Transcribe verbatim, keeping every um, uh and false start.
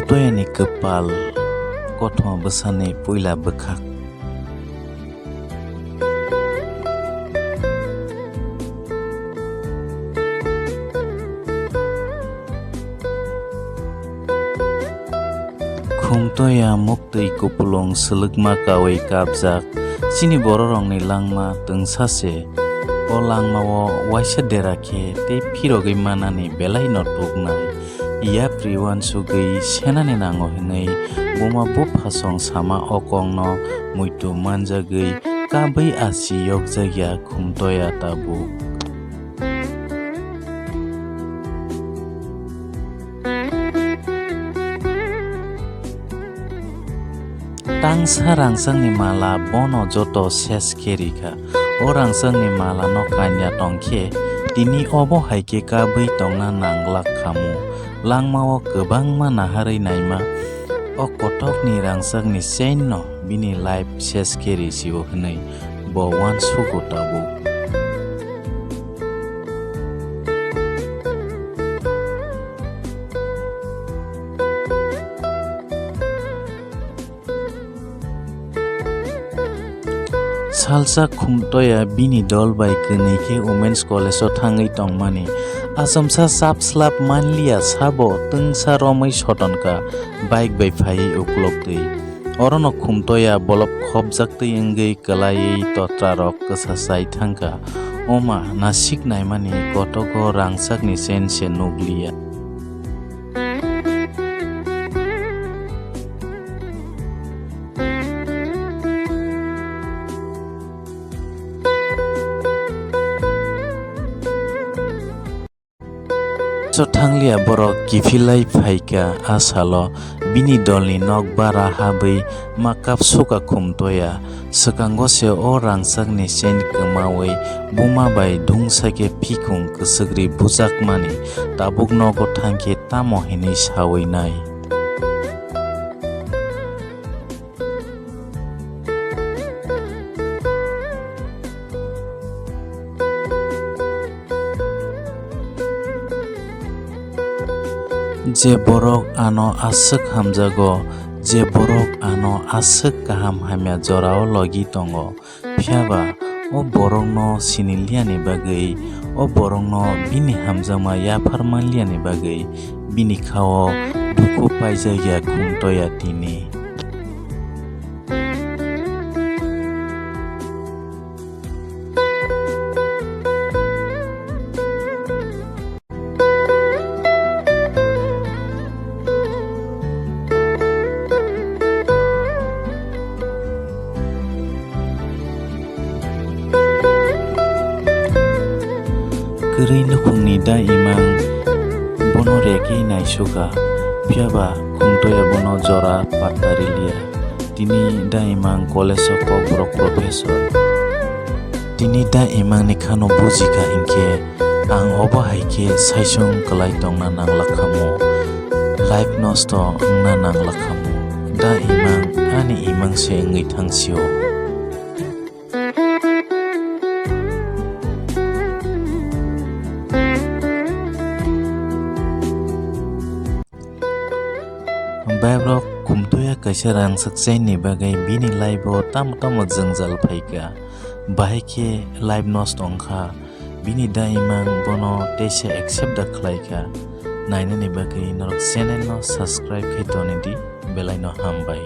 Khumtoyani kwpal kothoma bwsani puila bwkhak. Khumtoya muktwi kupulung swlwkma kawi kabjak. Chini bororokni langma twngsa se. O langmao waisa dera khe tei phirogwi manani belai no tuknai. Yapri uansugwi senani nango hwnwi buma buphasong sama o kokno muitu manjagwi kabwi achi yokjakya Khumtoya tabuk. Tangsa rangchakni mala bono joto ses khe rikha. O rangchakni malano kanya tongkhe tini obo hai khe kabwi tongna nanglak khamu. Langmao kwbangma naharwi naima o kotokni rangchakni chain no bini life ses khe risio hwnwi bo uansugo tabuk. Salsa Khumtoya bini dol bai kwnwi khe Women's College o thangwi tongmani. Achomsa chap slap manliya sabo twngsa romwi sotonka bike bai phaiwi ukloktwi. Orono Khumtoya bolop khopjaktwi wngwi kwlaiwi totrarok kwsachai thangkha. Oma nasik naimani kotogo rangchakni chain se nukliya. So thangliya borok kiphilai phaikha a salo bini dolni nok bara habwi ma kapsuka Khumtoya. Swkango se o rangchakni chain kwmawi buma bai dungsa khe phikung kwswkri bujakmani tabuk nogo thangkhe tamo hinwi sawi nai. Je borok ano aswk hamjago, je borok ano aswk kaham hamya jorao logi tongo, phiya ba o borokno siniliani bagwi, o borokno bini hamjakma yaphar manliani bagwi bini khao dukhu paijak ya Khumtoya tini. Kwrwi nukhungni da imang bono rekwi naisukha, phiya ba Khumtoya bono jora patta riliya. Tini da imang college o Kokborok professor. Tini da imangni khano bujikha hinkhe ang obo hai khe saisung kwlai tongna nanglakkhamu. Life nosto wngna nanglakkhamu. Da imang ani imang se wngwi thangsio. Bebak Khumtoya kaisa rangchak chaini bagwi bini life-o tamo tamo jwngjal phaikha, bahai khe life nosto wngkha, bini da imang bono teisa accept da khlaikha. Nainani bagwi norok channel-no subscribe khai tonidi, belaino hambai.